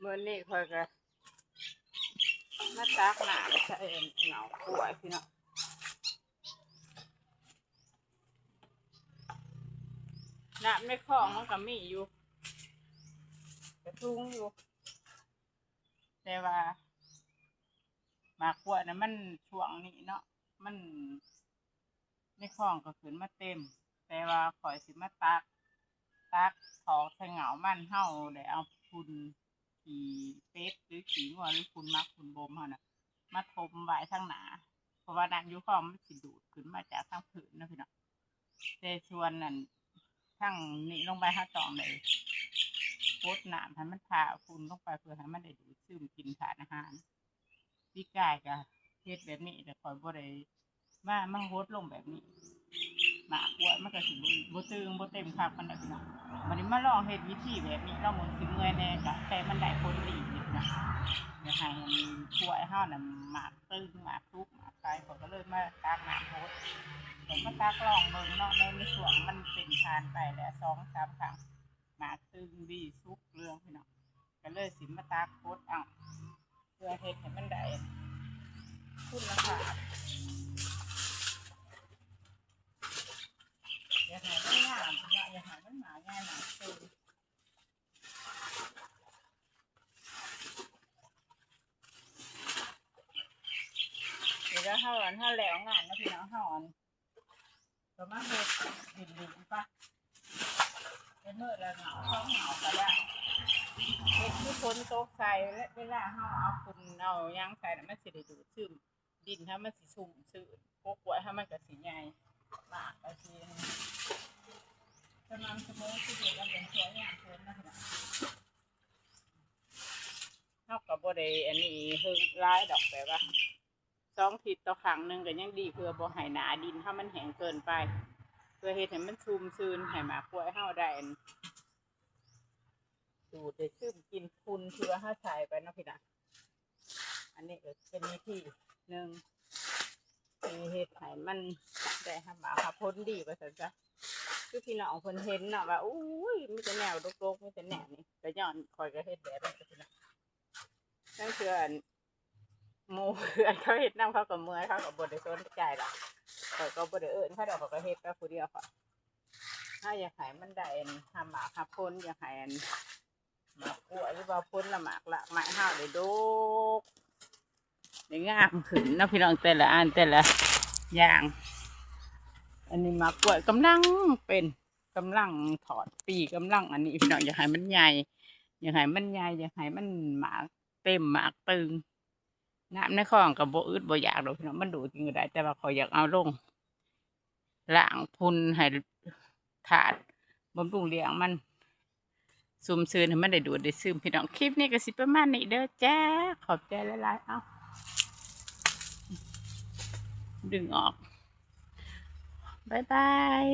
ມື້ນີ້ຂ້ອຍກໍມາຕັກນ້ຳໃສ່ເຫງົາກ້ວຍພີ່ນ້ອງ. ນ້ຳໃນຄອງມັນກໍມີຢູ່ ກະທຸງຢູ່ ແຕ່ວ່າໝາກກ້ວຍນະ ມັນຊ່ວງນີ້ເນາະ ມັນ ໃນຄອງກໍຂຶ້ນມາເຕັມ, ແຕ່ວ່າຂ້ອຍຊິມາຕັກ ຕັກຖອກໃສ່ເຫງົາມັນ. ເຮົາໄດ້ເອົາຝຸ່ນຂີ້ເປັດ ຫຼື ຂີ້ງົວ ຫຼື ຝຸ່ນໝັກຝຸ່ນບົ່ມເຮົານະ ມາຖົມໄວ້ທາງໜ້າ ເພາະວ່ານ້ຳຢູ່ຄອງມັນຊິດູດຂຶ້ນມາຈາກທາງພື້ນເນາະພີ່ນ້ອງ. ແຕ່ສ່ວນນັ້ນ ທາງນີ້ລົງໄປ ເຮົາຕ້ອງໄດ້ກົດນ້ຳໃຫ້ມັນພາຝຸ່ນລົງໄປ ເພື່ອໃຫ້ມັນໄດ້ດູດຊຶມກິນທາດອາຫານ. ປີກາຍກໍເຮັດແບບນີ້ ແຕ່ຂ້ອຍບໍ່ໄດ້ມາ ມາຫົດລົງແບບນີ້ ໝາກກ້ວຍມັນກໍຊິບໍ່ ບໍ່ຕຶງ ບໍ່ເຕັມຄັກປານໃດພີ່ນ້ອງ. ບັດນີ້ມາລອງເຮັດວິທີແບບນີ້ລອງເບິ່ງ ຊິເມື່ອຍແດ່ ກໍແຕ່ມັນໄດ້ຜົນດີຢູ່ພີ່ນ້ອງ. ຢາກໃຫ້ອັນກ້ວຍເຮົານັ້ນໝາກຕຶງ ໝາກສຸກ ໝາກໄຄ ຂ້ອຍກໍເລີຍມາຕັກນ້ຳຫົດ ກໍມາຕັກລອງເບິ່ງເນາະ. ໃນ ໃນຊ່ວງມັນເປັນຜ່ານໄປແລ້ວສອງສາມຄັ້ງ ໝາກຕຶງດີ ສຸກເຫຼືອງພີ່ນ້ອງ. ກໍເລີຍຊິມາຕັກຫົດເອົາ ເພື່ອເຮັດໃຫ້ມັນໄດ້ຄຸນນະພາບ. ຢາກໃຫ້ມັນງາມເນາະ ຢາກໃຫ້ມັນໝາກໃຫຍ່ ໝາກໂຕ. ເວລາເຮົາ ອັນ ເຮົາແລ້ວງານເນາະພີ່ນ້ອງ ເຮົາ ອັນ ກໍມາເຮັດດິນໆ ປະ ເປັນມື້ລະເຫງົາສອງເຫງົາກໍໄດ້. ເຮັດຄືຝົນຕົກໃສ່ ແລະ ເວລາເຮົາເອົາຝຸ່ນເອົາຫຍັງໃສ່ນະ ມັນຊິໄດ້ດູດຊຶມ ດິນເຮົາມັນຊິຊຸ່ມຊື່ນ ກົກກ້ວຍເຮົາມັນກໍຊິໃຫຍ່ ໝາກກໍຊິສະໝ່ຳສະເໝີ ຄືເຮັດເອົາເປັນສວນຍາມຝົນນະ. ເຮົາກໍບໍ່ໄດ້ອັນນີ້ເຮິງຫຼາຍດອກ ແບບວ່າ ສອງທິດຕໍ່ຄັ້ງໜຶ່ງກໍຍັງດີ ເພື່ອບໍ່ໃຫ້ໜ້າດິນເຮົາມັນແຫ້ງເກີນໄປ ເພື່ອເຮັດໃຫ້ມັນຊຸ່ມຊື່ນ ໃຫ້ໝາກກ້ວຍເຮົາໄດ້ອັນ ດູດໄດ້ຊຶມກິນຝຸ່ນທີ່ວ່າເຮົາໃສ່ໄປເນາະພີ່ນ້ອງ. ອັນນີ້ກໍເປັນວິທີໜຶ່ງທີ່ເຮັດໃຫ້ມັນໄດ້ຮັບໝາກຮັບຜົນດີວ່າຊັ້ນຊະ. ຄືພີ່ນ້ອງເພິ່ນເຫັນເນາະວ່າ ໂອ້ຍ ມີແຕ່ແນວດົກໆ ມີແຕ່ແນວນີ້ ກໍຍ້ອນຂ້ອຍກໍເຮັດແບບນັ້ນ ພີ່ນ້ອງ. ລາງເທື່ອ ອັນ ໝູ່ເພື່ອນເຂົາເຮັດນຳ ເຂົາກໍເມື່ອຍ ເຂົາກໍບໍ່ໄດ້ສົນໃຈດອກ. ຂ້ອຍກໍບໍ່ໄດ້ເອີ້ນເຂົາດອກ ຂ້ອຍກໍເຮັດໄປຜູ້ດຽວຂ້ອຍ. ເຮົາຢາກໃຫ້ມັນໄດ້ອັນຮັບໝາກຮັບຜົນ ຢາກໃຫ້ອັນໝາກກ້ວຍ ຫຼືວ່າຜົນລະໝາກລາກໄມ້ເຮົາໄດ້ດົກ ໄດ້ງາມຂຶ້ນເນາະພີ່ນ້ອງ ແຕ່ລະອັນແຕ່ລະຢ່າງ. ອັນນີ້ໝາກກ້ວຍກຳລັງເປັນ ກຳລັງຖອດປີ ກຳລັງອັນນີ້ພີ່ນ້ອງ. ຢາກໃຫ້ມັນໃຫຍ່ ຢາກໃຫ້ມັນໃຫຍ່ ຢາກໃຫ້ມັນໝາກເຕັມໝາກຕຶງ. ນ້ຳໃນຄອງກໍບໍ່ອຶດບໍ່ຢາກດອກພີ່ນ້ອງ ມັນດູດກິນກໍໄດ້ ແຕ່ວ່າຂ້ອຍຢາກເອົາລົງລ້າງຝຸ່ນໃຫ້ທາດບຳລຸງລ້ຽງມັນຊຸ່ມຊື່ນ ໃຫ້ມັນໄດ້ດູດໄດ້ຊຶມພີ່ນ້ອງ. ຄລິບນີ້ກໍຊິປະມານນີ້ເດີຈ້າ ຂອບໃຈຫຼາຍໆ. ເອົ້າ ດຶງອອກ ບາຍບາຍ.